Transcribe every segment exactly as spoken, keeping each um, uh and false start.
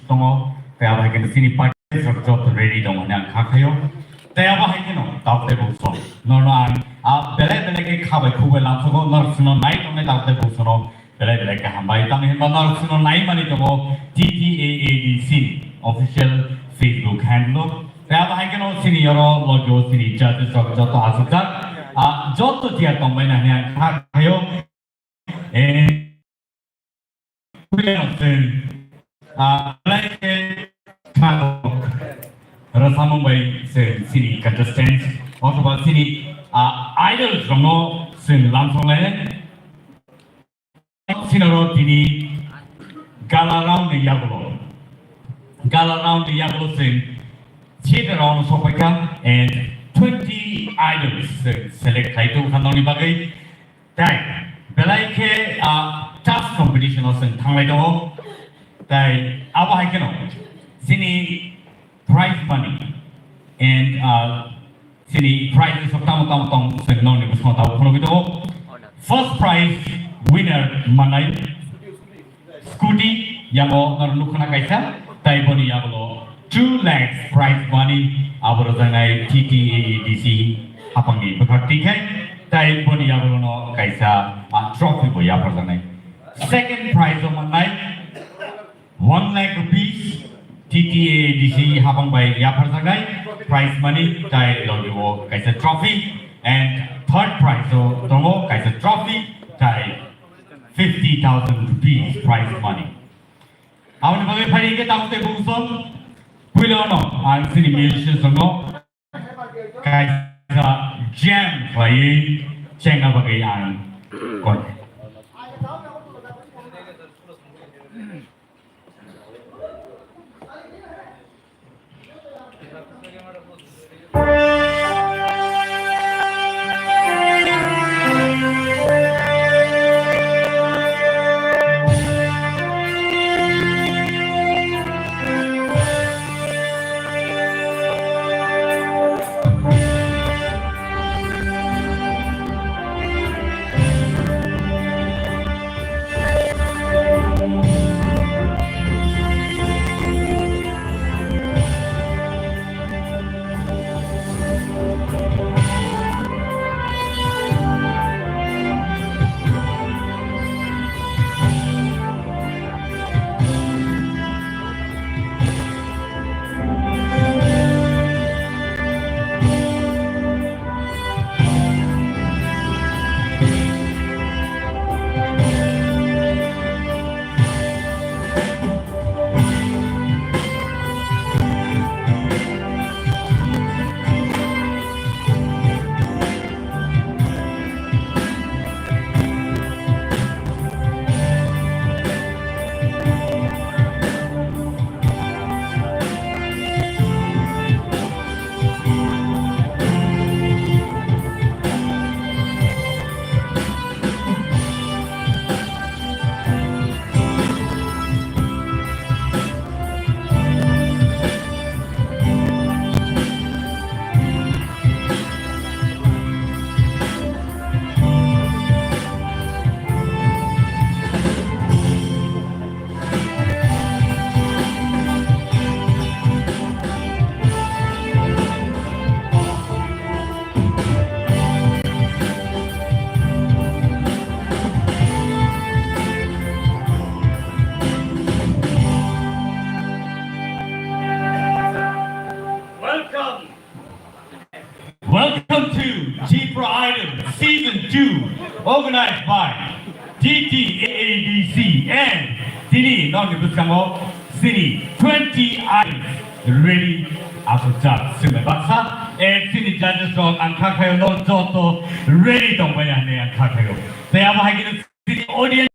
tongo, tei abo hai kheno chini party rok joto ready tongo hwnwi ang kha khaio. Tei abo hai kheno tabuk tei bukhuksong norno ang, ah, belai belai khe kha bai khuk bai lamsogo, norok chwngno nai tongnai tabuk tei bukhuksongno belai belai khe hambai. Tamni hwnba norok chwngno nai manwi tongo T T A A D C ni official Facebook handle o. Tei abo hai kheno chini oro logio chini judges rok joto achukjak, ah, joto chair tongbaina hwnwi ang kha khaio. Eh, ah, belai khe rwchapmung bai chwng chini contestants othoba chini, ah, idols rokno chwng lamsok lainai. Sinaro tini gala round ni yagulo, gala round ni yagulo chwng theater round sokpaikha and twenty idols chwng select khai tongkha nokni bagwi. Tai belai khe, ah, tough competition o chwng thanglai tongo. Tai abo hai kheno chini prize money and, ah, chini prizes rok tamo tamo tong chwng nokni bwskango tabuk phunugwi tongo. First prize winner manai scooty, yango norok nukhuna kaisa, tai boni yagulo two lakhs prize money abo rwjaknai T T A A D C hapangni bwkhak twi khai, tai boni yagulono kaisa, ah, trophy bo yapharjaknai. Second prize o mannai one lakh rupees T T A A D C hapang bai yapharjaknai prize money tai logi o kaisa trophy, and third prize o tongo kaisa trophy tai fifty thousand rupees prize money. Aboni bagwi phai khe tabuk tei bukhuksong puila no ang chini musicians rokno kaisa jam khlaiwi chengna bagwi ang kon. Welcome. Welcome to Tipra Idol Season two, organized by T T A A D C and tini nokni bwskango chini twenty idols ready aswk jak swngnai baksa, and chini judges rok ang kha khaio no joto ready tongbai hwnwi ang kha khaio. Tei abo hai khe chini audience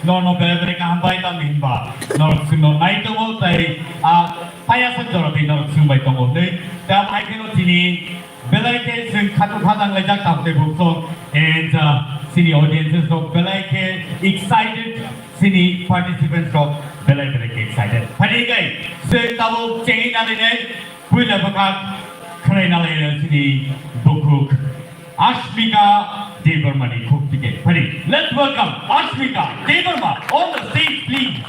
Norno bere bere kaham bai tamo hinba norok chwngno nai tongo tei, ah, payasa jora tei norok chwng bai tongo hwnwi. Tei abo hai kheno tini belai khe chwng khato kha nang laijak tamo tei bukhuksong and, ah, chini audiences rok belai khe excited, chini participants rok belai belai khe excited. Phani kai chwng tabuk chengwi nalainai puila bwkhak khwnai nalainai chini bukhuk. Ashmika Debbarma ni khuk tike. Phani, let's welcome Ashmika Debbarma on the stage, please.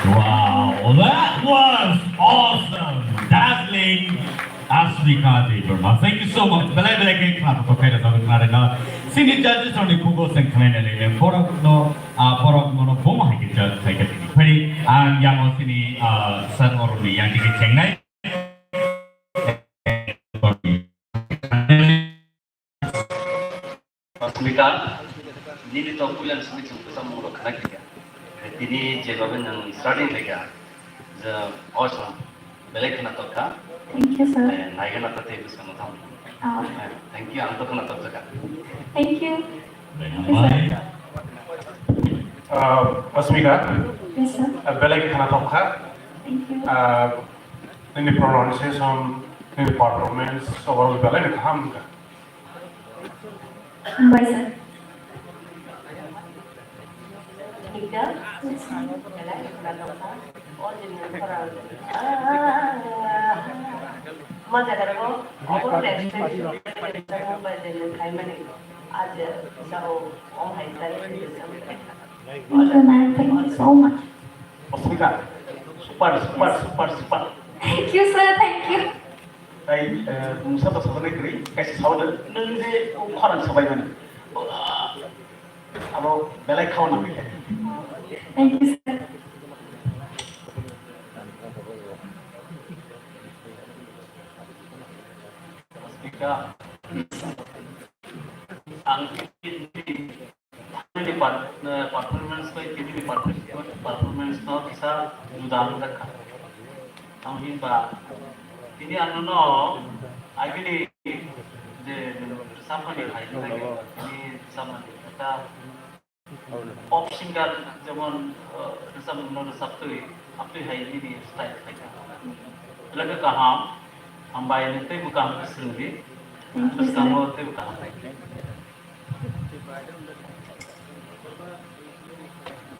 Wow, that was awesome, dazzling, Asmika Debbarma. Thank you so much. Belai belai khe khna thok khaira jabe khna rega. Sini judges rokni khugo seng khlai nai le borok no, ah, borok mono boma hai khe judge khai khe phai. Ang yang o sini, ah, sir oroni yang dike chengnai. Asmika, nini to puila simi chwng kwcham mung rok khna khe. Tini je babe nang starting lekha, je awesome, belai khna tok kha. Thank you, sir. Eh, naiga na to tei bwskango thang. Ah. Eh, thank you, ang to khna tok jaka. Thank you. Bye. Ah, Asmika, yes, sir. Ah, belai khna tok kha. Thank you. Ah, nini pronunciation, nini performance, overall belai kaham kha. Hambai sir. Nika, ma jaga rok, obo restaurant, mobile de nang khaimani, aje sao, om hai tai. Thank you, ma'am. Thank you so much. Asmika, super, super, super, super. Thank you, sir. Thank you. Tai, eh, mungsa to sajaknai kwrwi, kaisa sao de, nwng je khorang sabai mani. Abo belai khao nang. Thank you, sir. Ang ini per-, eh, performance bai ini performance no kisa juda ang jakha. Ang himba ini ano no agini je samani hai ini samani kata Pop singer jemon, eh, rwchapmung no rwchaptwi, aptwi hai nini style khaikha. Belai khe kaham, hambai nwng teibo kaham khe swrwngdi. Bwskango teibo kaham.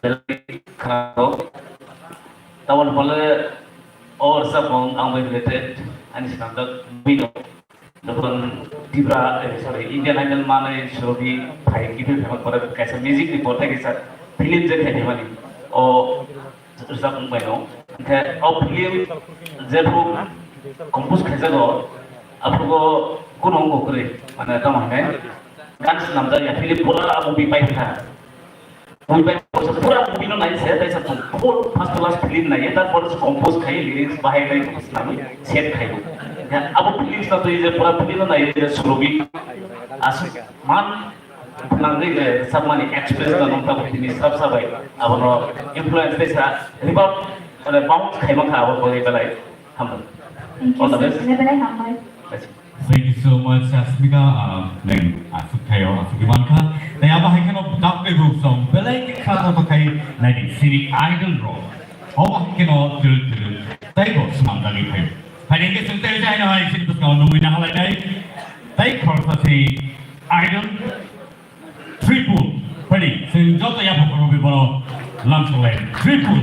Belai khe khao. Taboni pole o rwchapmung ang bai related, ani swnamjak bino. Dokon Tripura, eh, sorry, Indian Idol manwi Surobi phai kiphil phaima pore kaisa music ni portai kaisa film je khai phaimani. O rwchapmung bai no. Hwnkhe o film jephu compose khaijago, aphugo kuno wngkha kwrwi, mane tamo hwnwi gan swnamjak ya film pura movie pai kha. Movie bai pura movie no nai se, tai sa full first to last film nai, tarpor se compose khai, lyrics bahai nai, swnamwi set khai. Ya, abo film sa twi je pura film no nai je Surobi aswk man nang je je sabmani express no nong ta tini sab sabai, abono influence tei sa ribap, mane bounce khai ma kha abo bai belai. Hambai. Thank you, sir. Belai belai hambai. Thank you so much, Asmita. Ah, neng aswk thaio, aswk mankha. Tei abo hai kheno kap kai ruk song belai khe kha kha khai nai di sini idol rok. Obo hai kheno tulu tulu tei bo swnam dagi phaio. Hai neng khe chwng tei jai no hai sini bwskango nungwi na halai nai. Tei khoroksa si idol Tripul, phaidi, chwng joto yapha phuru bai bono lamsok lai. Tripul.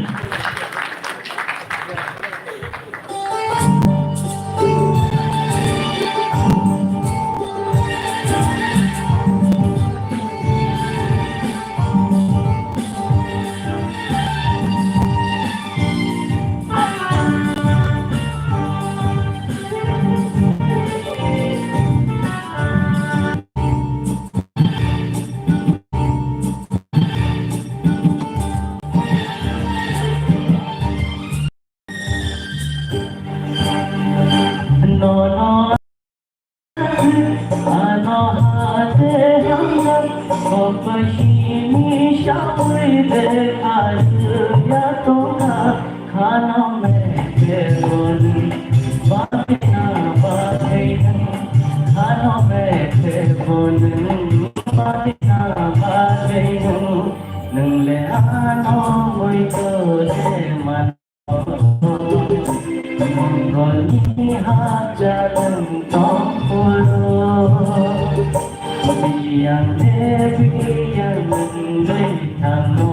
Nungle ano mui to de man. Mongolni hajar tongphuru, biyang de biyang nungwi thango,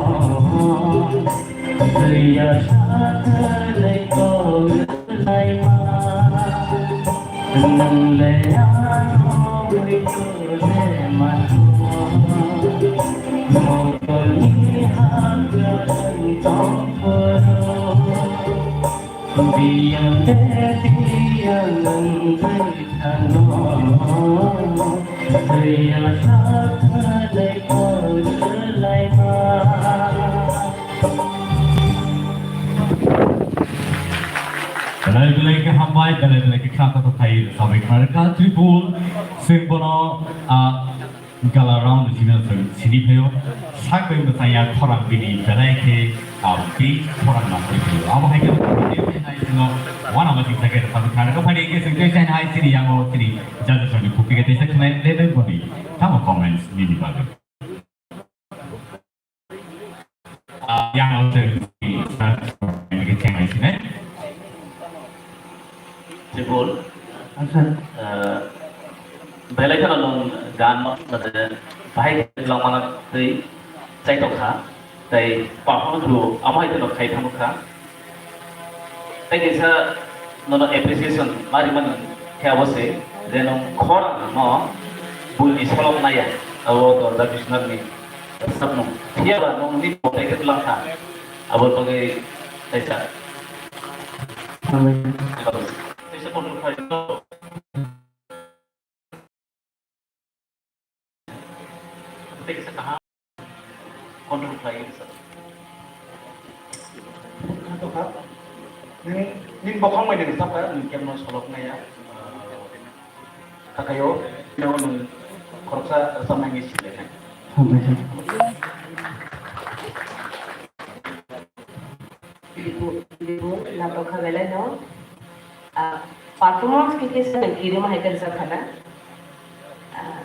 twiya sathwlwi kok rwlaima. Nungle ano mui to de man, mongolni hajar tongphuru. Biyang de biyang nungwi thango, twiya sathwlwi kok rwlaima. Belai belai khe hambai, belai belai khe kha kha khai sabai kha kha Tripul, chwng bono, ah, Gala round ni simi no chwng sini phaio. Sak bai bwsang ya khorang bini belai khe, ah, bi khorang nang twi phaio. Abo hai khe bini hai chwng no wana ma sing sakhe rwchapmung kha. Rwchapmung kha ni khe chwng tei sai hai chini yango chini judges rok ni kuphi khe teisa khwnai le bai boni tamo comments nini bagwi. Ah, yang ang tei, ah, ini kecil sini. Tripul. Acha. Eh, belai kheno nung gan ma, mane, bahai lang mana tei chai tokha, tei performance bo amo hai kheno khai thangkha. Tei kaisa nono appreciation ma rimani khe abo se je nwng khorang no buini solok naiya, abo Dorja Biswanath ni rwchapmung. Phiya ba nwng nini bo tei khe twlang kha, abo bagwi kaisa. Hambai. Kaisa control khai. Tei kisa kaham control khlai kisa. Nini, nini bokhong bai nini sakha, nini kemno solok naiya. Kakayo, no, no, khoroksa rwchapnai hinwi sijak kha. Hambai kha. Bibu, bibu, natok kha belai no. Ah, performance khe khe sa kirima hai khe rwchap kha na. Ah.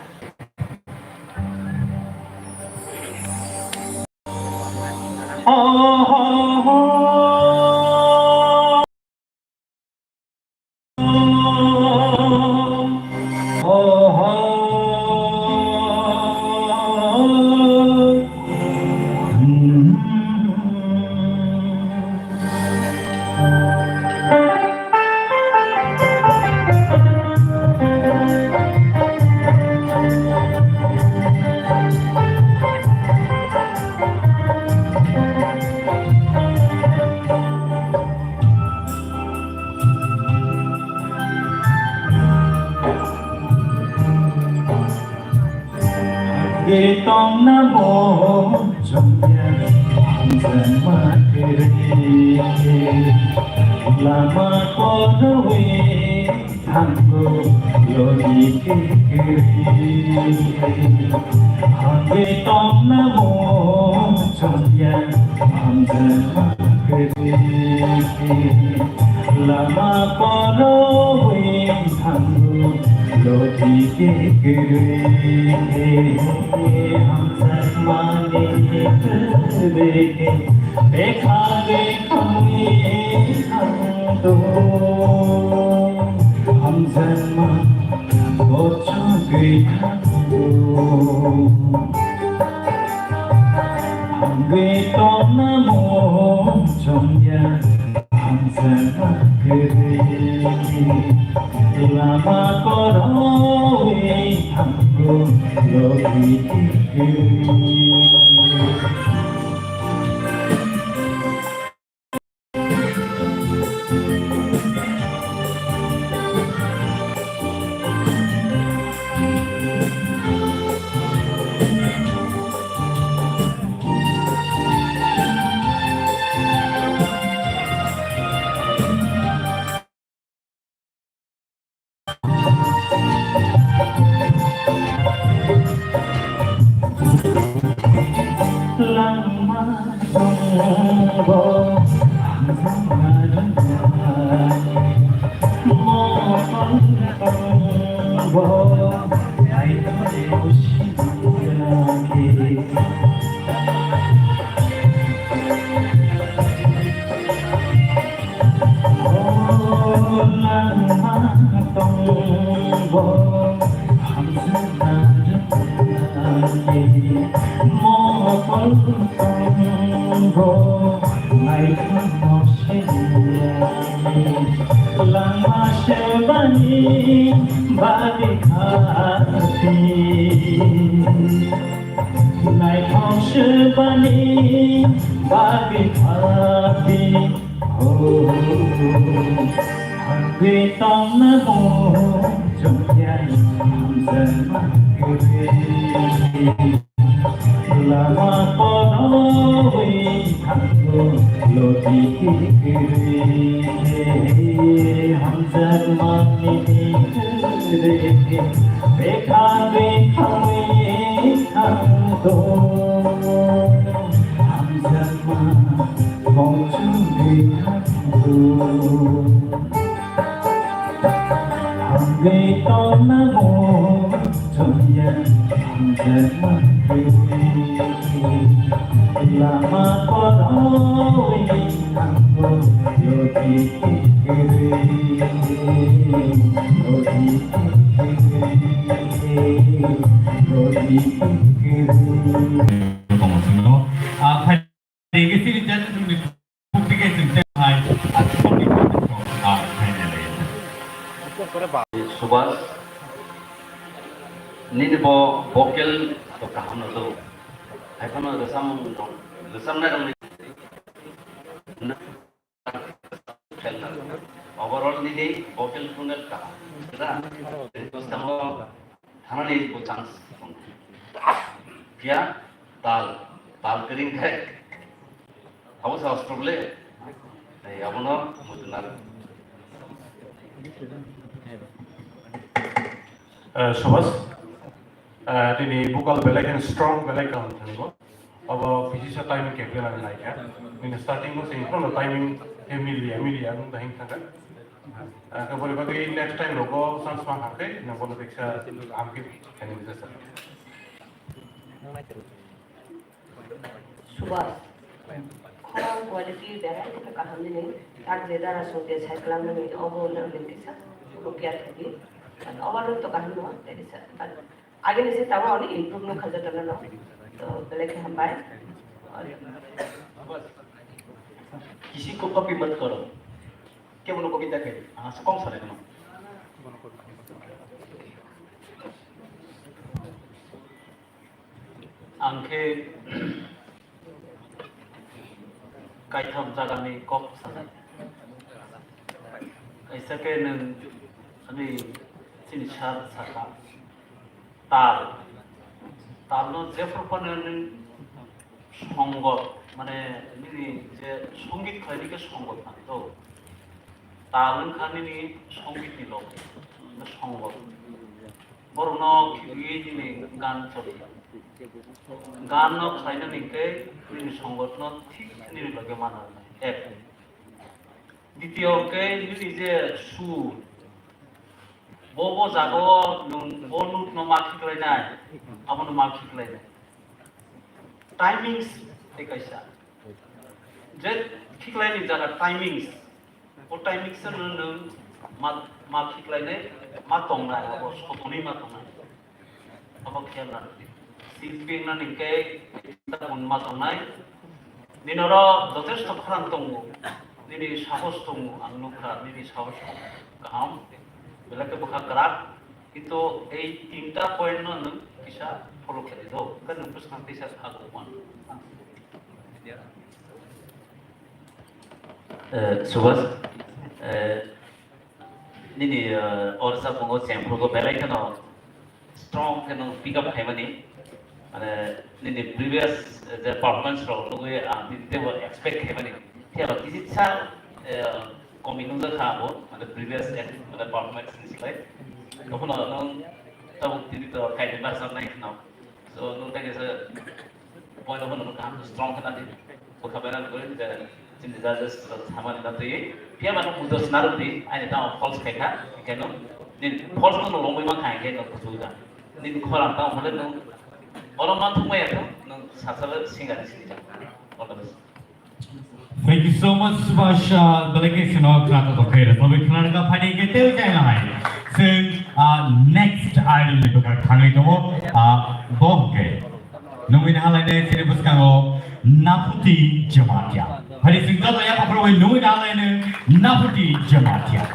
Tongna mo chongya, hamjakma kwrwi, lama kodowi. Thango lodi kekri, hangwi tongna mo chongya, hamjakma kwrwi. Lama kodowi thango lodi kekri, hamjakmani kwrwi. Bekha bekha wngwi thango, hamjakma kochogwi thango. Hangwi tongna mo chongya, hamjakma kwrwi. Lama kodowi thango, logi kwrwi. Lama sebani bari khati. Naithok sebani bari khati. Oh, hangwi tongna mo chongyai hamjakma kwrwi. Lama kodowi thango lodi kwrwi. Hamjakmani kwrwi. Bekha bekha wngwi thango hamjakma kochogwi thango. Hangwi tongna mo chongya, hamjakma kwrwi. Lama kodowi thango, lodi kwrwi, lodi kwrwi, lodi kwrwi. Tongmo chwngno, ah, Subhas, nini bo vocal to kaham no do. Hai phano rwchapmung rok, rwchapnai rok ni overall nini vocal phano kaham. Da, tamo thanani bo chance. Phiya tal, tal kering khai. Abo sa hospital le. Ei, abono muchunai. Eh, Subhas, eh, nini vocal belai khe strong, belai kaham thangwi. Abo bisi sa timing khe belai nai kha. Nini starting no sing kono timing khe miliya, miliya, ang dahing thangkha. Eh, khe bori bagwi next time rogo chance ma hakhe, nang bono teksa kaham khe khaini jasa. Subhas. Khorang quality berai khe kaham nini, tak je dara song je sai klang nini, obo nang nini kisa, obo care khe di. Overall to kaham no, tei kisa, but agini se tamo ani improve no khaja tongna no. To belai khe hambai. Kisi ko copy mat koro. Kebono copy ta khe, ah, sokong sale no. Ang khe kaitham jagani kok sanai. Kaisa khe nwng ani chini sar saka tal. Talno jephru phano nwng songot, mane nini je songit khlaini khe songot nang to. Tal wngkha nini songitni lok, songot. Borokno khibiwi nini gan choli. Ganno khlainani khe nini songotno thik nini loge mano. Ek. Ditio khe nini je sur, bo bo jagao nwng bo note no ma khiklainai, abono ma khiklainai. Timings tei kaisa. Je khiklaini jaga timings. O timing se nwng, nwng ma, ma khiklainai, ma tongnai, abo sotoni ma tongnai. Abo khel na. Six being na ningke tabun ma tongnai. Nini oro jotesto khorang tongo. Nini sahos tongo, ang nukha, nini sahos kaham. Belai khe bwkha kwrak. Kintu ei tinta point no nwng kisa follow khlai do. Hwnkhe nwng bwskang teisa kha kok mano. Eh, Subhas, eh, nini, eh, o rwchapmungo chengphrugo belai kheno strong kheno pick up khaimani. Mane, nini previous, eh, je performance rok nugwi ang tini teibo expect khaimani. Phiya ba kisisa, eh, komi nungjak kha abo, mane previous ex-, mane performance ni slai. Tokhono nwng tabuk tini to kaini barsa nai kheno. So, nwng tei kaisa poila phano nwng kaham khe strong khe nadi. Bwkha bai nang khe je chini judges rok samani na twi. Phiya ba nwng mudo sna rwdi, aini tamo false khai kha, hingkhe nwng nini false no longwi man kha, hingkhe nwng kuchuk da. Nini khorang tamo phale nwng oro man thung maya khe nwng sasalo singani sini. All the best. Thank you so much, Subhash. Uh, belai khe sino khna to khe, sabai khna ka phani ke teu jai na hai. Sing, uh, next idol ni bwkha thangwi tongo, uh, bo hwnkhe. Nungwi na halai ne sini bwskango Naphuti Jamatia. Phani sing to ya pakro bai nungwi na halai ne Naphuti Jamatia.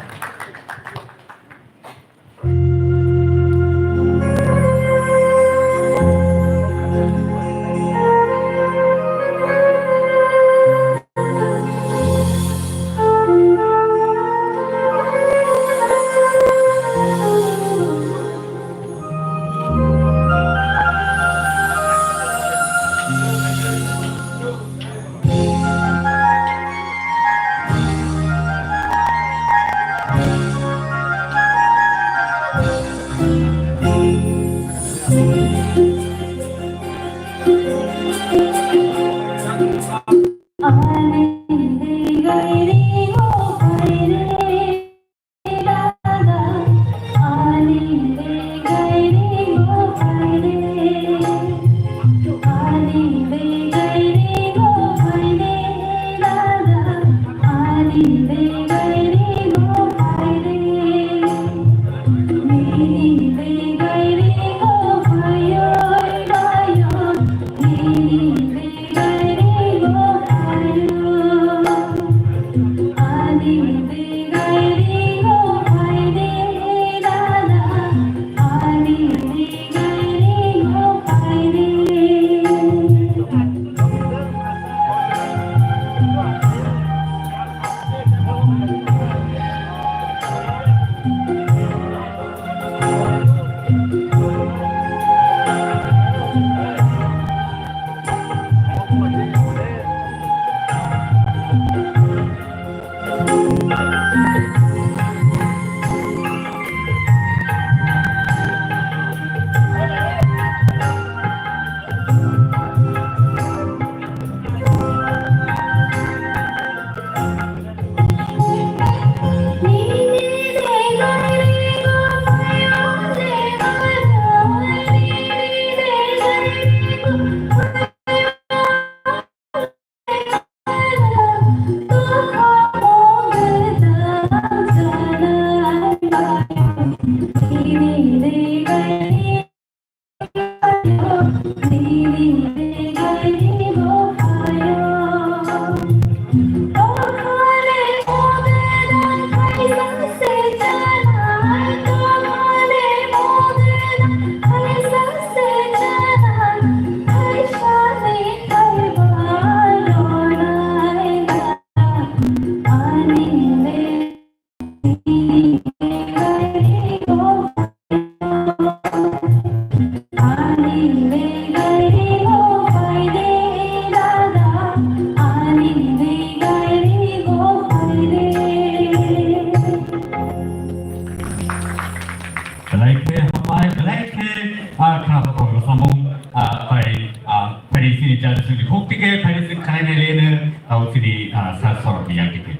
ah, sa sorokni yang khe.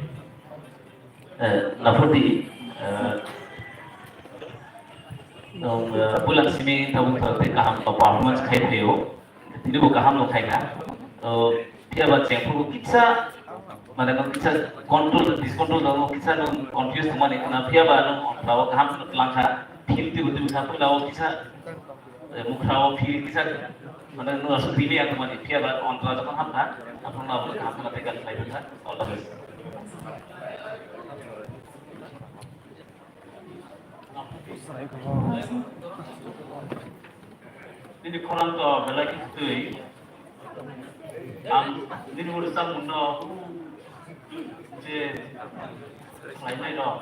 Eh, Naphuti, eh, nung, eh, puila simi tabuk tei kaham performance khai phaio. Tini bo kaham no khai kha. To, phiya ba chengphuru kisa, mane, no kisa control, discontrol tongo, kisa no confuse tongmani khna, phiya ba no ontrao kaham no tlang kha, feel tibu tibu kha, puila o kisa, eh, mukhrao feel kisa, mane, no asuk bini ya tongmani, phiya ba ontrao jokhon ham kha, aphuru no abo kaham khna tei kal khlai kha. All the best. Nini khorang to belai khe twi. Ang nini uri samung no je khlainai rok.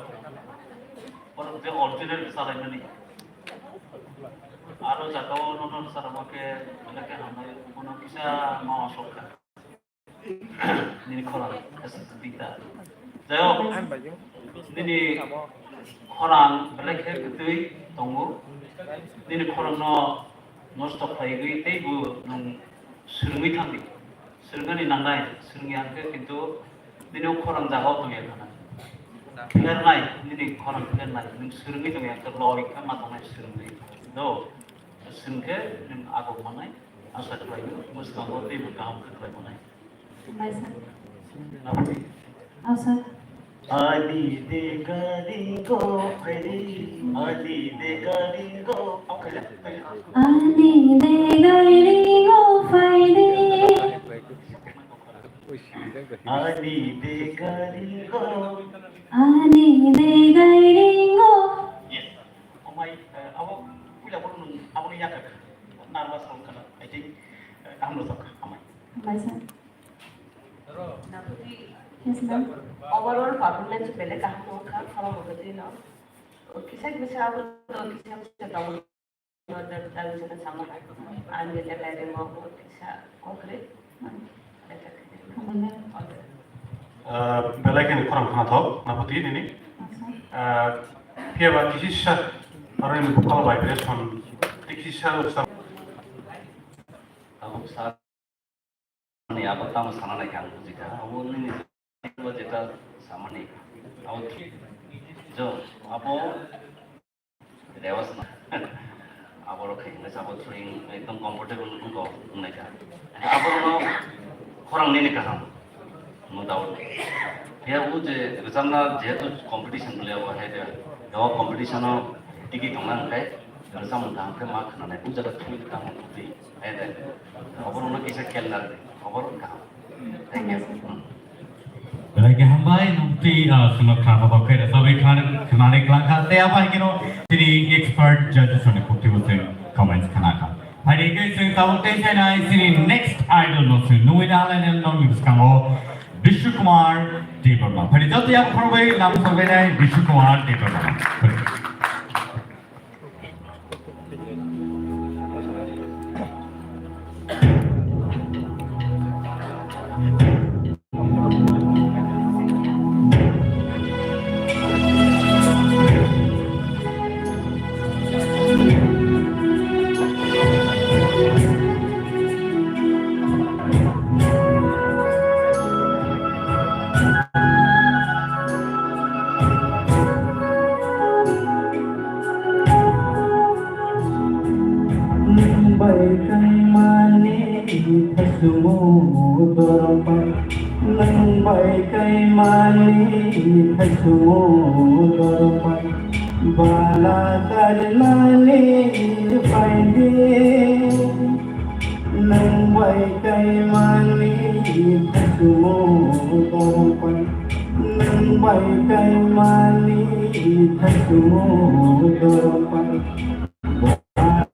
Oro je original salaimani. Aro jagao nono sarama khe belai khe hambai, bono kisa ma sok kha. Nini khorang, Peter. Jai hok, nini khorang belai khe kwtwi tongo. Nini khorang no nosto khlaiwi tei bo nwng swrwngwi thangdi. Swrwngnani nangnai, swrwngya hwnkhe kintu nini o khorang jagao tongya khana. Philernai, nini khorang philernai, nwng swrwngwi tongya hwnkhe loi khe ma tongnai swrwngwi. Do, swrwngkhe nwng agok mannai. Asa khlaio, mwskango teibo kaham khe khlai manai. Hambai sir. Naphuti. Oh, sir. Ani de gari go phaidi, ani de gari go, oh, khaila, khaila. Ani de gari go phaidi. Ani de gari go. Ani de gari go. Yes. Amai, eh, abo puila borok nung, abo ni yakar. Nervous hong kana, I think, eh, kaham rwchap kha, amai. Hambai sir. Yes, ma'am. Overall performance belai kaham wngkha, khorang bo kwtwi no. Kisa kisa abo no, kisa kisa tongo. Dawi jana sama. Ang belai lai rimo, kisa kokre. Ah, belai kheno khorang khnathok, Naphuti nini. Ah, phiya ba kisisa, aro nini vocal vibration, tei kisisa sa-, tabuk sa-, ni abo tamo sana nai kha ang buji kha, abo nini jeta samani, abo jo, abo Rewas na. Aborok khe hwnwi sabo swing ekdom comfortable wngkha wngnai kha. Aborokno khorang nini kaham, no doubt. Phiya o je rwchapna jehetu competition bwlai abo hai de, o competition o tigi tongna hwnkhe rwchapmung kaham khe ma khwnanai, o jaga thwi tamo thwi. Hai de. Oborokno kisa khel lar di. Oborok kaham. Thank you. Belai khe hambai, nukti, ah, chwngno khna kha, khe rwchapwi khna, khnani kwlang kha. Tei abo hai kheno tini expert judges rokni kukti bo chwng comments khna kha. Hai de khe chwng tabuk tei chainai chini next idol no chwng nungwi na halai nai nokni bwskango Bishu Kumar Debbarma. Phai de joto yak khorbai nam sorbai nai Bishu Kumar Debbarma. Nwng bai kaimani thaichungo dorpai, nwng bai kaimani thaichungo dorpai, bala karnani phaidi. Nwng bai kaimani thaichungo dorpai, nwng bai kaimani thaichungo dorpai.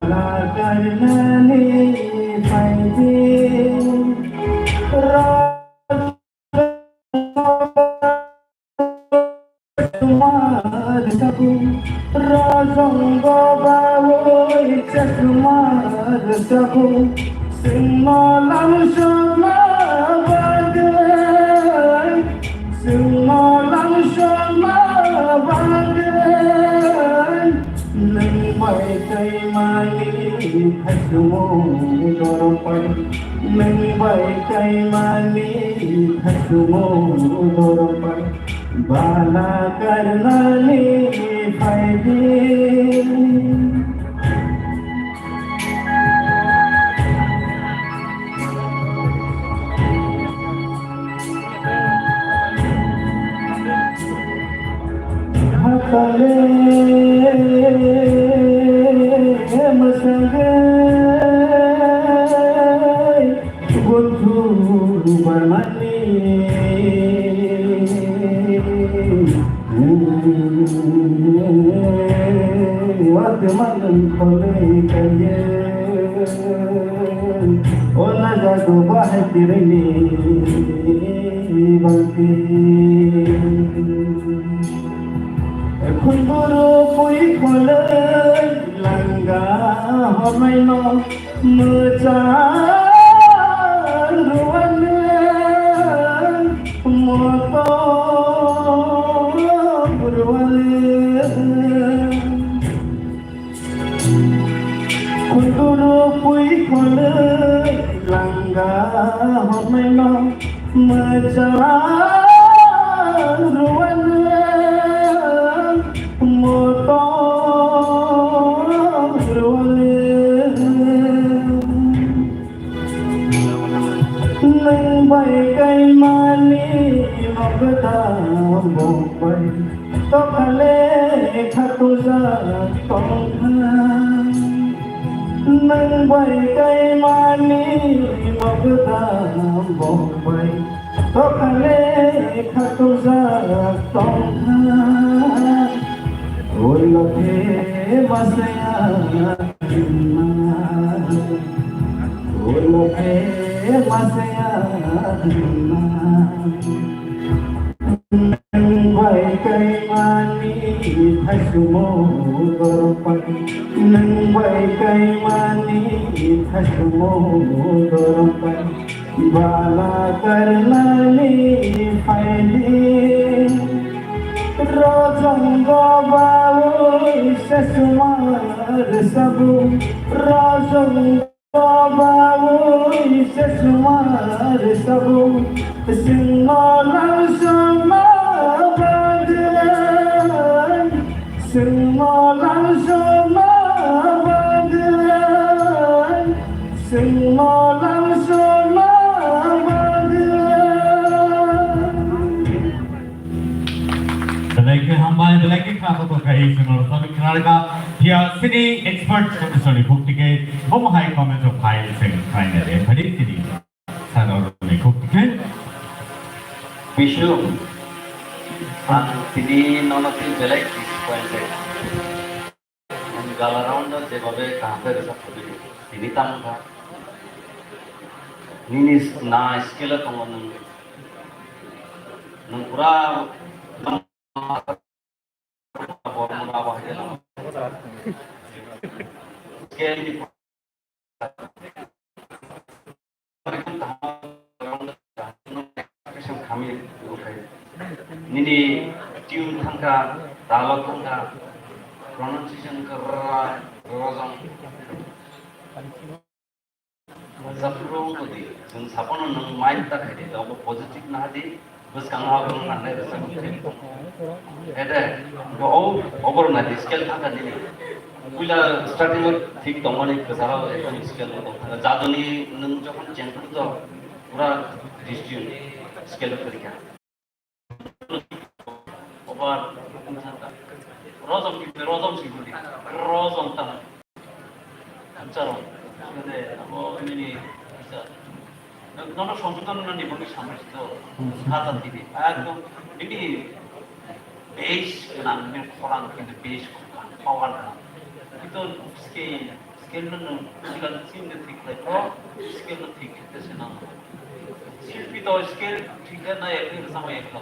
Bala karnani phaidi. Rajong bawi chakmar sabu, singmo lam shoma bagwi, singmo lam shoma bagwi, nwng bai kaimani Khasumo dorpai, nwng bai kaimani khasumo dorpai, bana karnani phaidi. Hakale mwsangwi gunthur barmani. Watwi manwi kholwi kaiye. O najago bahai kirini bangti. Khunduru pui kholwi langa hornaino mwchang ruwani moto ruwani. Khunduru pui kholwi langa hornaino mwchang ruwani moto ruwani. Nwng bai kaimani nokda bokbai tokhale khatujak tongkha. Nwng bai kaimani nokda bokbai tokhale khatujak tongkha. Ulo khe masaya hwnma, ulo khe masaya hwnma. Nwng bai kaimani khasumo dorpai, nwng bai kaimani khasumo dorpai, bana karnani phaidi. Rojong go bawi sesuma rwsabu, rojong Bawi sesuma rwsabu, singno langchuma bagwi. Singno langchuma bagwi. Singno langchuma bagwi. Belai khe hambai, belai khe kha kotor khai chwngno rwchapwi khna rwkha. Phiya chini expert professor ni khukti khe bomo hai comment rok phai se khlaina de phari chini sir rok ni khukti khe. Bishu, ang tini nono tini belai disappointed. Nwng gala round o jebabe kaham khe rwchap thangwi tini tamo kha. Nini na skill o tongo nwng. Nwng pura skill ni Nini tune thangkha, talo thangkha, pronunciation khe ra, rojong. Japhuru wngkha di, chwng saphano nwng mind ta khaidi, abo positive na di, bwskango abo nang nai rwchapmung khe. Ede, bo o, oboro na di, scale thangkha nini. Puila starting o thik tongmani kwcharo ekdom scale o tongthangkha. Jadoni nwng jokhon chengkuk to, pura distance scale o kwrwikha. Obar rojom kiti rojom sibuli, rojom tang. Charo, abo nini, nono songkutano nani bangwi samai sito, kata tini. Ekdom nini base gwnang, nini khorang kintu base power gwnang. Kintu ske Scale no nwng sigal sim de thik khlai pho, scale no thik khe se nang. Silpi to scale thik khe na ekni rwchapmung ekla.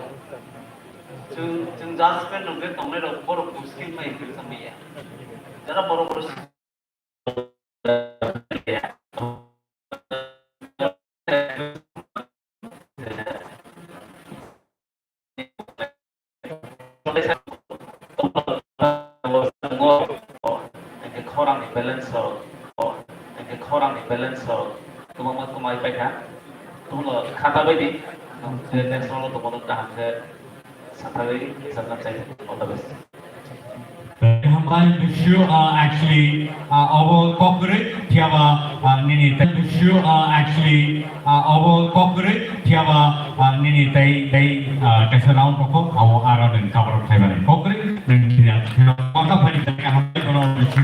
Chwng, chwng judgment rok khe tongnai rok borok bo scale ma ekni rwchapmung ya. Jara borok borok Khorang ni balance rok, balance rok kwbangma kwmai paikha. Tongno khata bai di, je next round o tongmano kaham khe sathagwi sakna chai. All the best. Hambai, Bishu, uh, actually, uh, obo kokrwi, phiya ba, uh, nini tei Bishu, uh, actually, uh, obo kokrwi, phiya ba, uh, nini tei, tei, uh, kaisa round rokho, abo aro nwng cover up khlai mani. Kokrwi, nwng phiya, phiya, kokrwi phani tei kaham khe bono Bishu.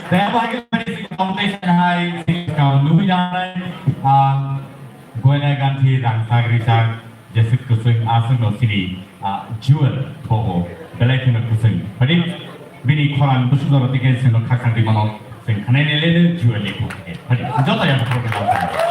Tei abo hai khe phani competition hai, sini kau nubui nai, uh, Goina ganthi rang sagri sak, jeswk kwchwng aswk no sini, ah, Jewel bobo belai kheno kwchwng. Phadi bini khorang bwswk jora tike chwngno khakchang di mano, chwng khanai nai le Jewel ni khorang khe. Phadi joto yang khorang khe.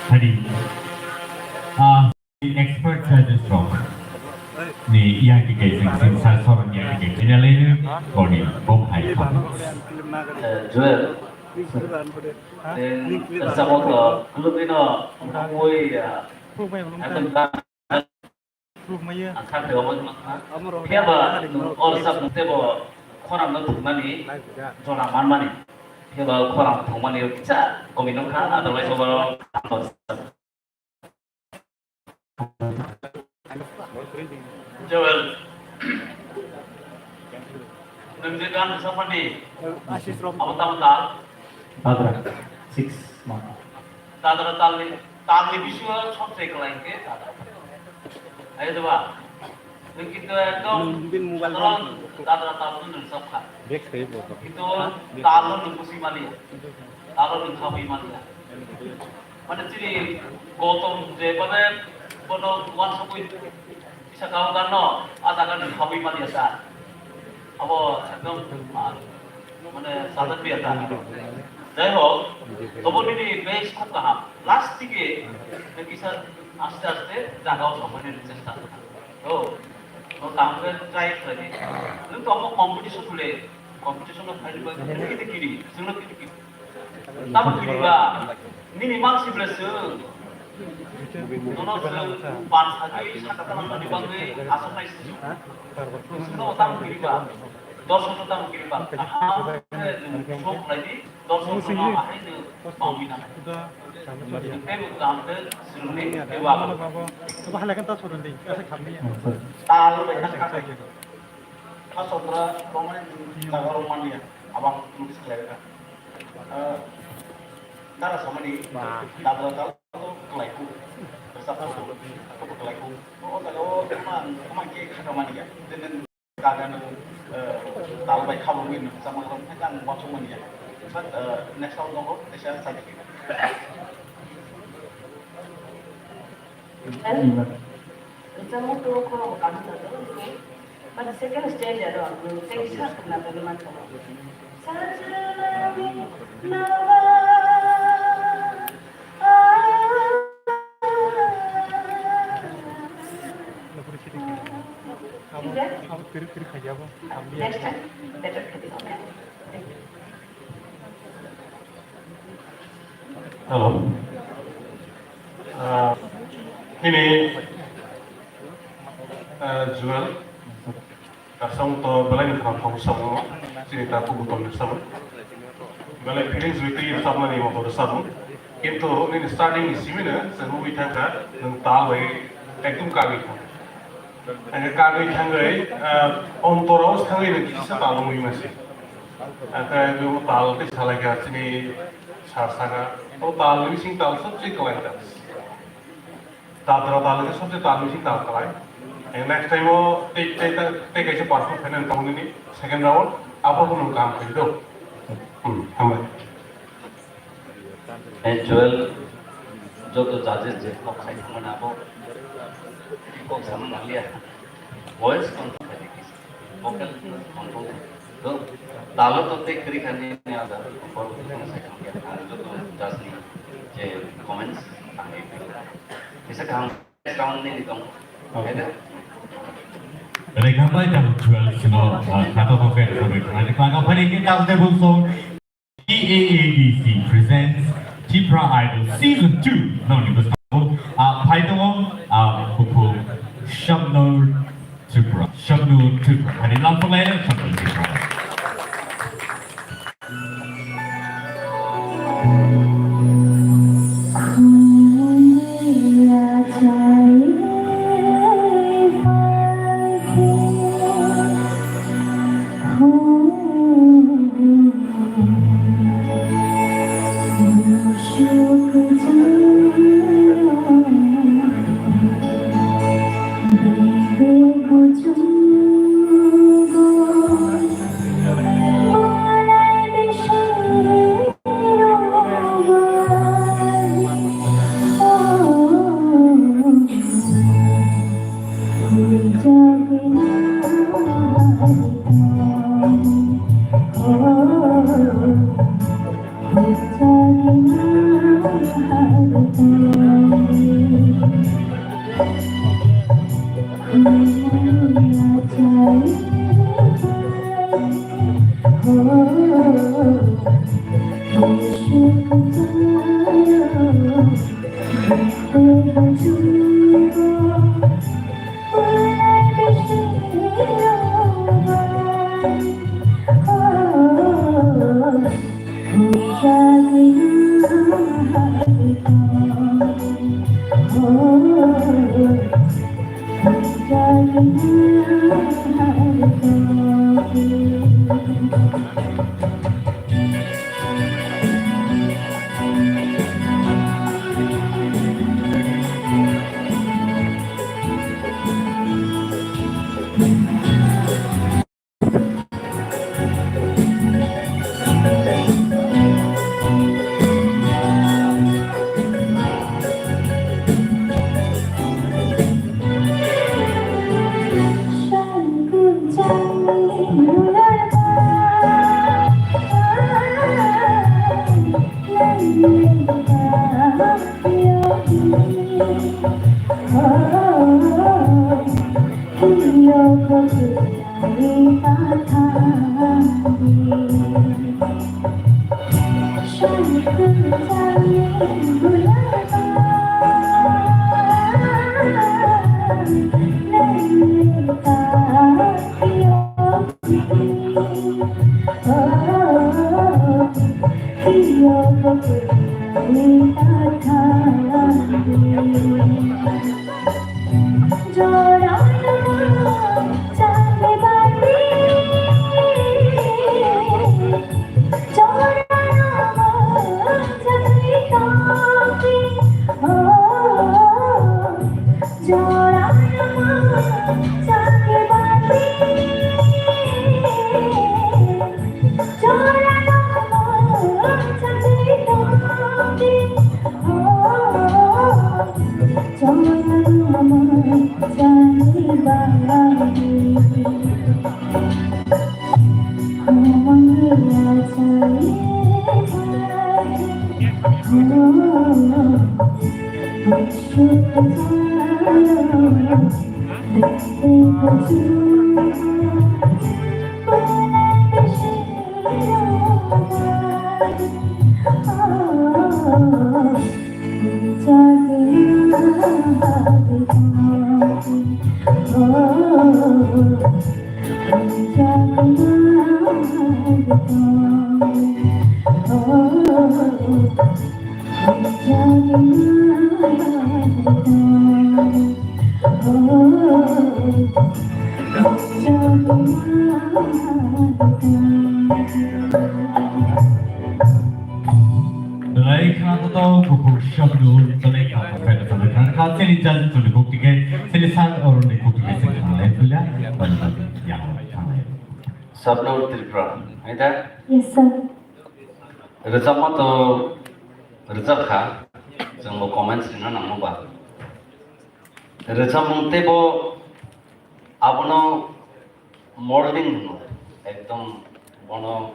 Hari, ah, expert judges rok ni yang ki kaising sing sa sorong yang ki kaising ya lene koni bom hai kha. Eh, Joel, eh, samo to, kulu bino, mui, ah, atam ta, ang kha thego mo ma kha. Phiya ba, or sab te bo, khorang no thumani, jona manmani. Phiya ba, khorang thumani, kisa, komi no kha, otherwise, overall, Joel. Nwng je gan rwchapmani. Ashish Rom. Abo tamo tal? Bagra. Six month. Dadra talni, talni bisingo somse kwlai hwnkhe dadra. Ayo doba. Nwng kintu ekdom Nwng bini mobile saধারণ phone. Dadra talno nwng chapkha. Back side bo. Kintu talno nwng busi maliya. Talno nwng khabwi maliya. Mane chini Gautam je mane bono uansukwi kisa kau ganno, a jaga ni khabwi maliya sa. Abo ekdom, ah, mane sadak biya ta. Jai hok, tobo nini base khub kaham. Last dige, kisa aste aste jaga o somani chesta. Oh, oh, kaham khe try khlai di. Nwng to omo competition bole, competition o phaidi ba, kiri kiri, chwngno kiri kiri. Tamo kiri ba, nini mang si bole chwng. Nono chwng panch hajui saka tamo noni bagwi aswk nai sini. Chwngno tamo kiriba, dosh no tamo kiriba, kaham khe nwng sok khlai di, dosh no ahai nwng pangwi nang. Nwng teibo kaham khe swrwngni teibo abo. Tal bai thang kha. First of all, romani jaga romani abang notice khlai kha. Dara samani dabra tal to khlai ku. Rasa to to khlai ku. O jaga o ma ma ke kha mani ya. Then then kaga no tal bai khabo ni sama rom khe tang wansuk mani ya. But next round no ko desa sa. Rijak muitu o khorang bo kaham jago. But second stage aro ang tei sa khna bagwi mankha. Sajna ni naba, ah, Next time better khe di, okay? Thank you. Hello. Ah, ini, ah, Jual. Kasong to belai ni kham kham sabung, sini ta kubu tong sabung. Belai feelings witi sabung ni mo sabung. Kintu ini starting ni simi na, sa movie thangka, nang ta bai ekdum kagwi. Ang kagwi thangwi, ah, ontoro thangwi nang kisa ta lungwi masi. Ang kagwi mo ta lungwi salai ka sini. Sar saka, o tal ni bising tal sobse kwlai tal. Tal tal tal ni sobse tal ni bising tal kwlai. Ang next time o tei tei tei kaisa perform khainani tongmani second round abo phano kaham khaidi do. Hmm, hambai. Hey, Joel, joto judges je kok sai thangmani abo kok sama nanglia. Voice control khaidi. Vocal control. To, talo to tei kwrwi kha nini ada, borok tong sai tong ya. Ang joto judge ni je comments ang e kisa kaham sound nini tong. Okay. Reka bai tang twelve sino, ah, kata ko fair ko reka. Ani kaka pani ke tang de bul song. T A A D C presents Tipra Idol Season two. Noni bwskango, ah, phai tongo, ah, buphung Shabnur Tripura. Shabnur Tripura. Hani lampu layer, Shabnur Tripura. Belai khna to to kuku shop do tole ka ka ka ka ka sini jan to le kuk tike sini san or ne kuk tike sini le pula ban ban ya. Sabnur Tripura, hai da? Yes, sir. Rwchapma to rwchap kha, chwng bo comments rina nangma ba. Rwchapmung teibo abono molding hwno, ekdom bono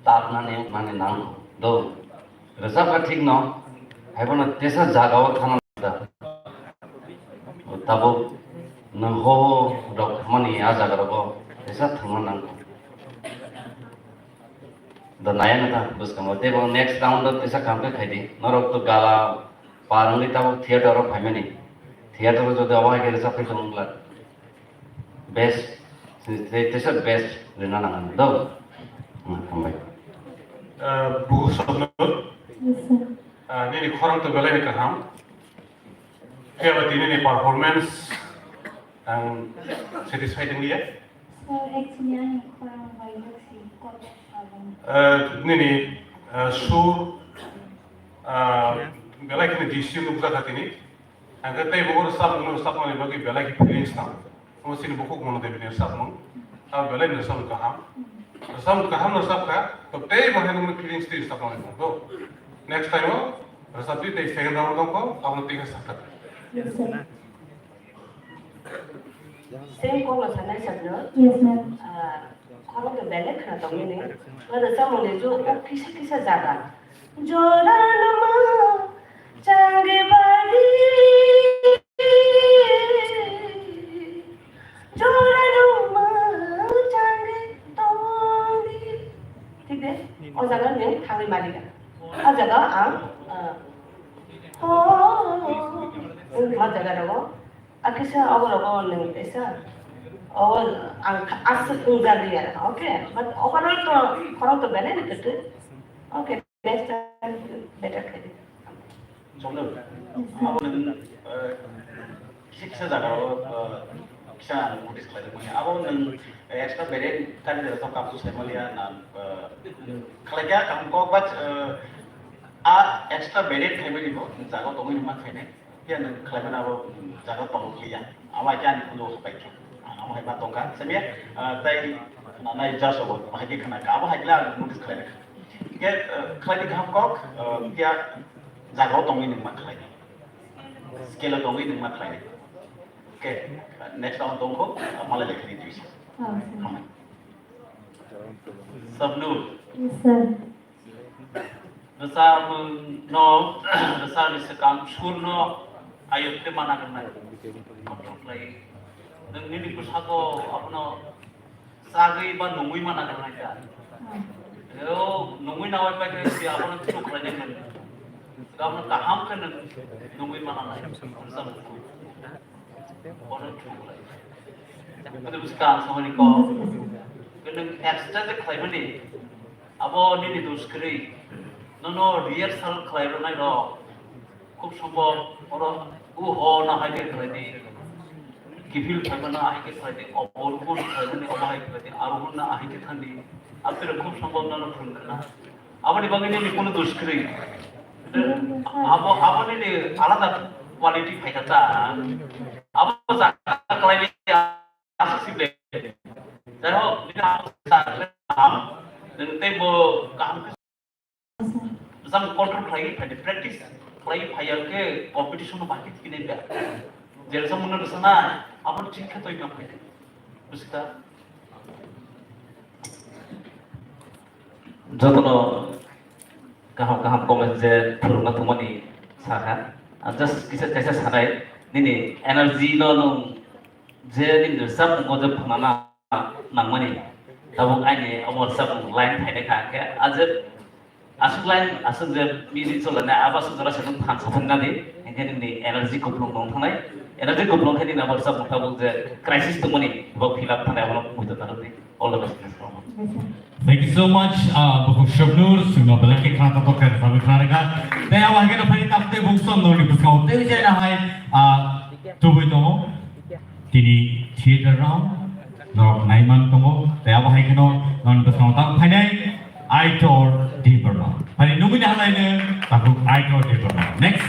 tar nani, nani nang do. Rwchapkha thik no, hai bono tesa jaga o thana da. Tabuk nwng ho ho rok mani a jaga rogo tesa thangna nang. Da naya na ta bwskango teibo next round o tesa kam khe khaidi. Norok to gala par wngwi tabuk theater o phaimani. Theater o jodi obo hai khe rwchap khe tong wngla. Best, tei, teisa best rina nang do. Hmm, hambai. Ah, buhu Sabnur. Yes, sir. Ah, nini khorang to belai ni kaham. Phiya ba tini ni performance ang satisfied wngya. Sir, actually, ang khorang bai si kok abang. Ah, nini, ah, sur, ah, belai kini D C nukjak tini. Ang khe tei bo rwchapmung rwchapmani bagwi belai khe feelings tang. Omo chini bukhuk mano de bini rwchapmung. Abo belai ni rwchapmung kaham. Rwchapmung kaham rwchap kha, to tei bo hai nungni feelings twi rwchapmani tong do. Next time o rwchap di tei second round tong kho, abono twi khe sakha. Same kok no sanai sakno. Yes, ma'am. Ah, Khorang to belai khna tongmani. Oro chamungni jo o kisa kisa jaga. Jora numa changi badi. Jora numa changi tongdi. Thik de? O jaga ni thangwi maliga. O jaga ang, ah, ho, ma jaga rogo. Akisa obo rogo nwng tesa. O ang aswk wngjalia. Okay. But overall to khorang to belai ni kwtwi. Okay. Next time better khaidi. Chomno. Abo nwng, eh, kisa kisa jaga o, eh, kisa ang notice khlai mani. Abo nwng extra variant kani jaga to kapsu sai maliya na, eh, khlai kya kam kok bach, eh, a extra variant khai mani bo jaga tongwi ma khai nai. Phiya nwng khlaiwi nabo jaga tong liya. Amo hai khe ani phunukgo hapai khe. Amo hai ma tongkha. Simiya, ah, tei nai judge rogo bahai khe khna kha. Abo hai khe ang notice khlai kha. Khe, ah, khlai di kaham kok, ah, phiya jaga o tongwi nwng ma khlai. Scale o tongwi nwng ma khlai. Khe, next round tongkho, ah, malai lekha di tuisa. Oh, sir. Hambai. Sabnur. Yes, sir. Rwchapmung no, rwchapni swkang sur no ayuk tei mana gwnai. Control khlai. Nwng nini bwsako abono chagwi ba nungwi mana gwnai kha. O nungwi nawi pai khe abono chuk khlai nai. Abono kaham khe nwng nungwi mana nai. Rwchapmung. Bono thwng lai. Kunu bwswk ang samani kok. Kunu extra je khlaimani. Abo nini dos kwrwi. Nono rehearsal khlai rwnai rok khub sombhob oro u ho na hai khe khlai di, kiphil phaima na hai khe khlai di, obo rukun khlai mani obo hai khlai di, aro na hai khe thang di. Apni rok khub sombhob nono phwrwng khna. Aboni bagwi nini kunu dos kwrwi. Abo, abo nini alada quality phai kha ta. Abo jaga khlai di, asa sible. Jai hok, nini abo sa, nwng tei bo kaham Bwsang control khlai phai di, practice khlai phai ya khe competition no bahai khe tini ba. Jera sa mano rwsa na, abo thik khe toi ma phai di. Busi kha? Jotono kaham kaham comment je phwrwngna thumani sakha. Ang just kisa kaisa sanai, nini energy no nwng je nini rwchapmung o je phwnana nangmani, tabuk aini omo rwchapmung line phainai kha, hwnkhe a je aswk line, aswk je music chole nai, abo aswk jora se nwng phan sathang nadi, hwnkhe nini energy kupulung tong thangnai, energy kupulung khe nini abo rwchapmung tabuk je crisis tongmani, bo fill up thangnai, abono muitu narwkdi. All the best. Thank you so much, uh, Bukhuk Shobnur, chwngno belai khe khna tongthok khe rwchapwi khna rwkha. Tei abo hai kheno phai tamtei bung song norni bwskango tei jaina hai, uh, tubui tongo. Tini theater round norok naiman tongo, tei abo hai kheno norok bwskango tang phainai Aitor Debbarma. Phai nugwi ni halai no takhuk Aitor Debbarma. Next.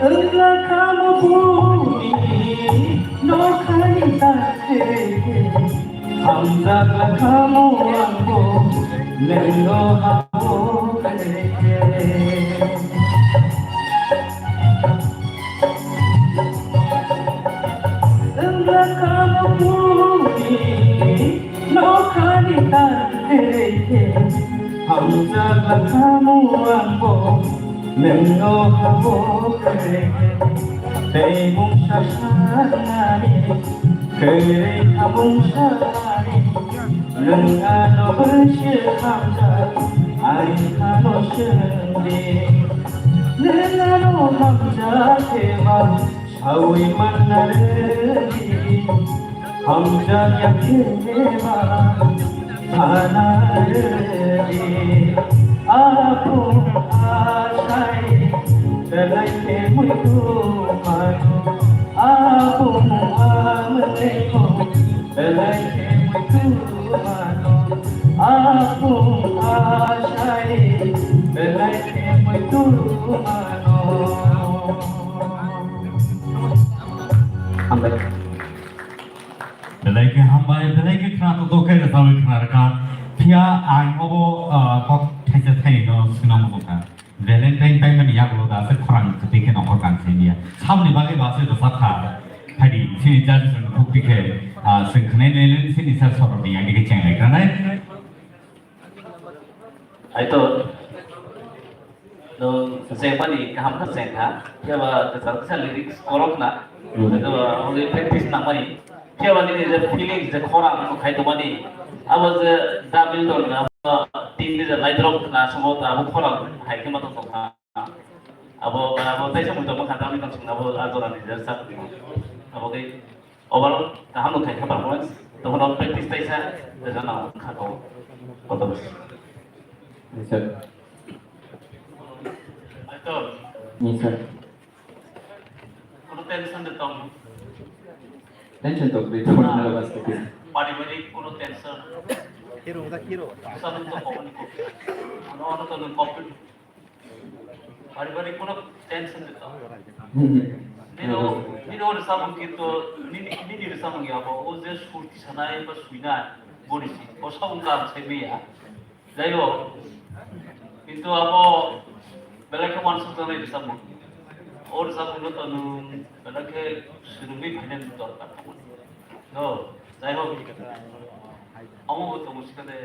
Wngla kamo buni nokhani tate, hamjakla kamo angbo nengno habo khaireke. Wngla kamo buni nokhani tate, hamjakla kamo angbo nengno habo khaireke. Tei mungsa sanani, khaireka mungsa nani, nwng ano bwswk hamjak, ang ano swngdi. Nwng ano hamjak eba, sawi manna rwdi. Hamjakya khe ma sana rwdi. Aphung asai belai khe muitu mano. Aphung amwino belai khe muitu mano. Aphung asai belai khe muitu mano. Hambai. Belai khe hambai, belai khe khna tongthok khe rwchabwi khna rwkha. Phiya ang obo, ah, kok thaisa thainwi no swngna muchungkha. Valentine paimani yagulo da se khorang kwtwi khe nongkhor kansaini ya. Samni bagwi ba se bwsa kha. Phaidi, sini judges rok khuk tikhe, ah, swng khnai nai nai sini sir sorok ni yang dikhe cheng lai khanai. Aitor, no, chengmani kaham kha chengkha, phiya ba kwchar kisa lyrics korok na, Hmm. Aitor, only practice nangmani, phiya ba nini je feelings, je khorang, no khai tongmani, abo je double tong na, abo tin ni je light rok na, somo ta abo khorang hai khe ma tong tong kha. Abo, abo teisa mui tongma kha, tamni tong sung abo a jora ni je sak. Abo khe overall kaham no khai kha performance. Tokon practice teisa, teisa na kha ko. Koto bes. Ni sir. Aitor. Ni sir. Kono tension de tong. Tension to kri to na bas ke. Paribarik kono tension. Kiro da kiro. Sa nung to ko ni ko. Ano ano to nung ko. Bari bari kono tension de to. Hmm. Nino, nino rwchapmung kintu, nini, nini rwchapmung ya bo, o je sur tisanai ba suinai, boni si, o sabung kam sai maya. Jai ho. Kintu abo belai khe uansuk jaknai rwchapmung. O rwchapmung no to nwng belai khe swrwngwi phainani dorkar tongo. No, jai ho. Omo bo tongo sikade.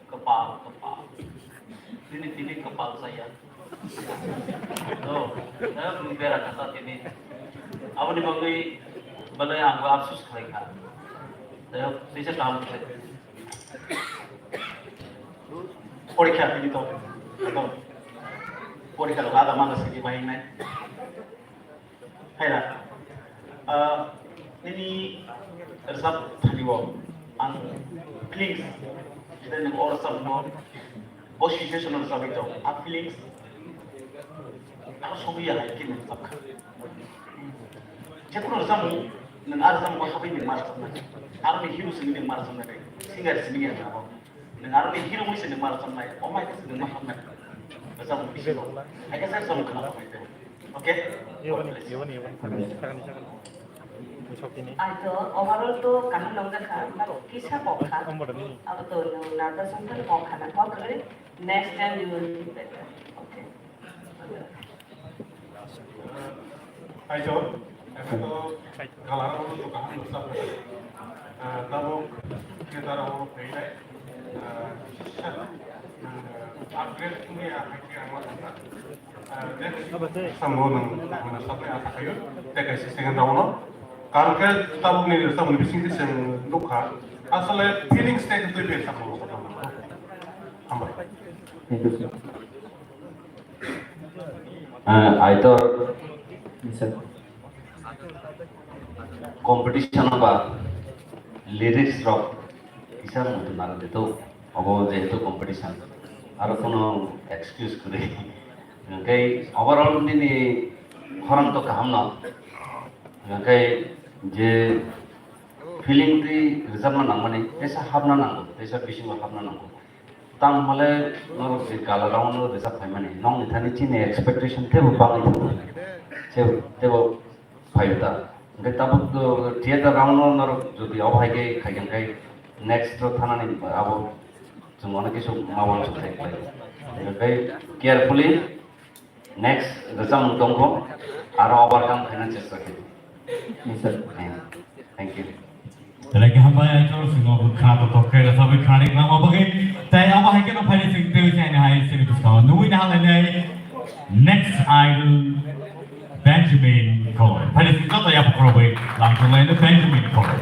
Kwpal, kwpal. Tini, tini kwpal saya. No, no, bera kata tini. Aboni bagwi belai ang bo afsus khlai kha. Tei teisa kaham khlai. Porikha tini to. To. Porikha lada mana sigi bainai. Haira, ah, nini rwchap thani o ang feelings, jeta nwng o rwchap no, bo situation o rwchapwi tong, a feelings, ang sobi ya hai khe nwng rwchap kha. Jekunu rwchapmung, nwng a rwchapmung o habwi nwng ma rwchapnai, aroni hero simi nwng ma rwchapnai, singer simi ya abo. Nwng aroni hero wngwi se nwng ma rwchapnai, o mai khe se nwng ma hamnai. Rwchapmung bisingo. Hai khe se song khna tongwi tong. Okay? God bless. Ani to overall to kaham nong jakha, but kisa kok kha. Abo to nwng nervous wngkha kok kha na, kok kwrwi. Next time you will be better. Okay? Aijo, eko to galarok no to kaham no sabo. Ah, tabuk khe dara oro phainai. Ah, upgrade wngya hai khe ang ma thangkha. Ah, next sambo nang, nang sabai asa khayo. Tei kaisa second round no. Karon khe tabuk ni, tabuk ni bising twi chwng nukha. Asole feelings tei twi be sambo. Hambai. Thank you, sir. Ah, Aitor, competition ba lyrics rok kisa muitu nang de to, obo jehetu competition, aro kono excuse kwrwi. Hwnkhe overall nini khorang to kaham no, hwnkhe je feeling twi rwchapna nangmani, teisa hapna nango, teisa bisingo hapna nango. Tamo hwnle norok je gala round o rwchap phaimani, nokni thani chini expectation teibo bangwi thango, teibo, teibo phaiyo ta. Hwnkhe tabuk, uh, theater round o norok jodi obo hai khe khaikha khe next o thanani abo chwng onek kisu ma uansuk khai khlai. Hwnkhe carefully Next, rwchapmung tongkho, aro overcome khaina chesta khe. Yes, sir. Thank you. Belai khe hambai, Aitor, chwng obo khna to tok khe rwchapwi khnari kwlangma bagwi. Tei abo hai kheno phaini chwng tei chini hai chini bwskango nugwi na halai nai. Next idol, Benjamin Koloi. Phaini chwng joto yapha khorokbai lamthok lai Benjamin Koloi.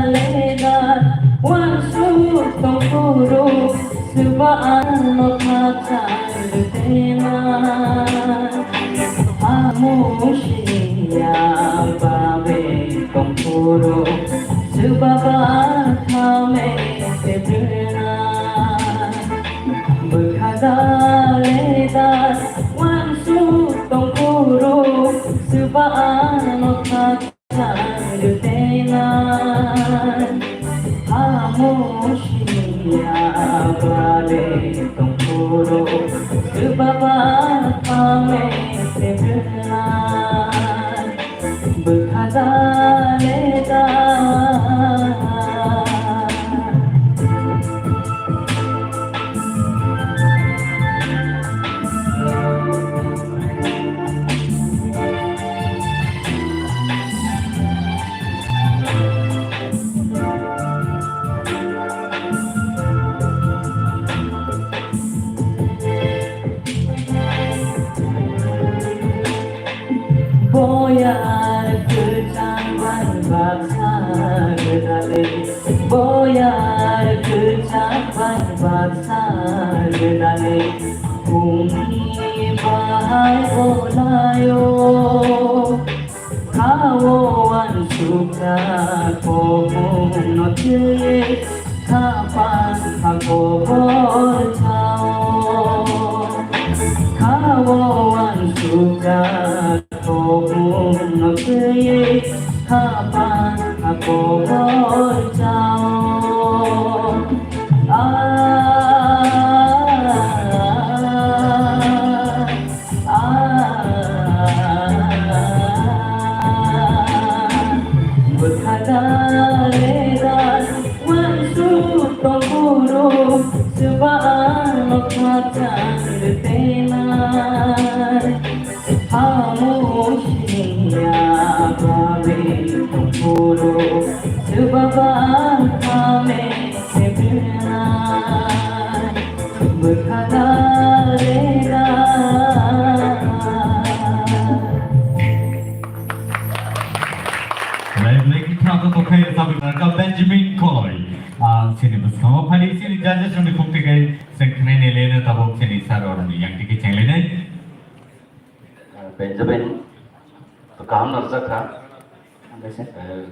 Lega uansuk tongphuru, swba ano khachang rwthenai. Amo siya babe tongphuru, swba ba thame Musia bale tongphuru, swbaba kame se bwrwng bwkha da le da. Boyar kwchang bai baksa gwnale, boyar kwchang bai baksa gwnale, khumni bahai bolayo. Khao uansukha khopungno twi, khapan kha kobor chao. Khao uansukha khopungno twi, khapan kha kobor chao. Ah, ah, ah, bwkha da le da, uansuk tongphuru, swbano khachang rwtenai. Amo siniya babe tongphuru, swbaba kame se bwrwng bwkha da le da. Lai lai ki thang to khai sa bi ka Benjamin Koi. Ah, sini bwskango phali sini judges rokni khukti kai sengkhnai ne lena tabok sini sir oroni yang tiki chenglai nai. Benjamin, to kaham narwkha. Hambai se. Eh,